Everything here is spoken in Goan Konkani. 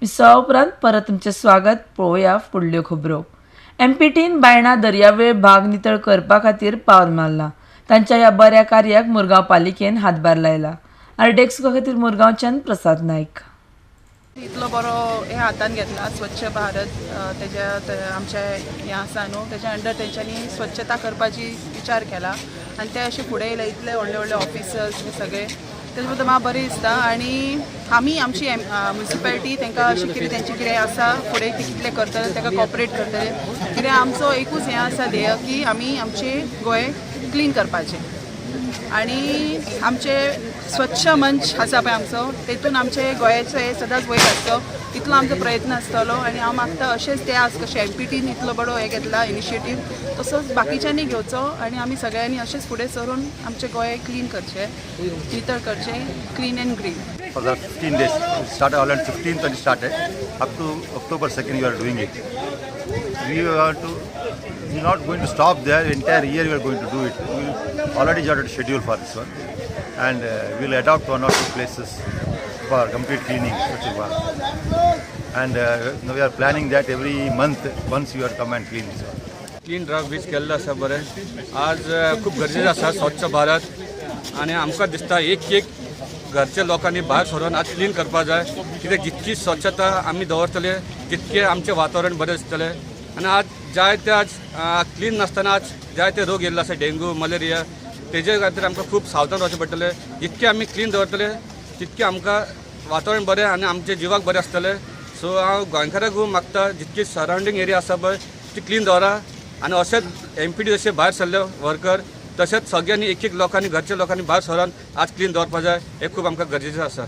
विसवा उपरांत परत तुमचें स्वागत. पळोवया फुडल्यो खबरो. एमपीटीन बायणा दर्यावेळ भाग नितळ करपा खातीर पावल मारला. तांच्या ह्या बऱ्या कार्याक मुरगांव पालिकेन हातभार लायला. आरडीएक्स खातीर मुरगांवच्यान प्रसाद नायक. इतलो बरो हे हातान घेतला स्वच्छ भारत, तेज्या आमच्या हें आसा न्हू, तेज्या अंडर तेंच्यांनी स्वच्छता करपाची विचार केला आनी ते अशे फुडें येयले, इतले व्हडले व्हडले ऑफिसर्स बी सगळे. तेजे बद्दल म्हाका बरें दिसता आनी आमी आमची म्युनिसिपालिटी तांकां अशें कितें तेंचें कितें आसा फुडें ते कितलें करतले, तांकां कॉपरेट करतले. कित्याक आमचो एकूच हें आसा ध्येय की आमी आमचें गोंय क्लीन करपाचें आनी आमचे स्वच्छ मंच आसा पळय आमचो, तेतून आमचे गोंयाचो हे सदांच वयर आसचो इतलो आमचो प्रयत्न आसतलो. आनी हांव मागता, अशेंच ते आज कशें एमपीटीन इतलो बरो हें घेतला इनिशिएटीव, तसोच बाकीच्यांनी घेवचो आनी आमी सगळ्यांनी अशेंच फुडें सरून आमचें गोंय क्लीन करचें, नितळ करचें, clean and green. For the 15 days. It started all on 15th and it started. Up to October 2nd we are doing it. We are not going to stop there. Entire year we are going to do it. We already got a schedule for this one. And we will adopt one or two places for complete cleaning. Such a one. And we are planning that every month once you are come and clean this one. Clean drive beach केल्लो आसा बरें. आज खूब गरजेचें आसा स्वच्छ भारत आनी आमकां दिसता एक एक घरच्या लोकांनी भायर सरून आज क्लीन करपाक जाय, कित्याक जितकी स्वच्छता आमी दवरतले तितकें आमचें वातावरण बरें दिसतलें. आनी आज जायते आज क्लीन नासतना आज जायते रोग येयल्ले आसा, डेंगू, मलेरिया. तेजे खातीर आमकां खूब सावधान रावचें पडटलें. जितकें आमी क्लीन दवरतले तितकें आमकां वातावरण बरें आनी आमच्या जिवाक बरें आसतलें. सो हांव गोंयकारांकूय मागता, जितकी सरावंडींग एरिया आसा पळय ती क्लीन दवरा आनी अशेंच एमपीटी जशें भायर सरले वर्कर, तशेंच सगळ्यांनी एक एक लोकांनी, घरच्या लोकांनी भायर सरून आज क्लीन दवरपा जाय. हें खूब आमकां गरजेचें आसा.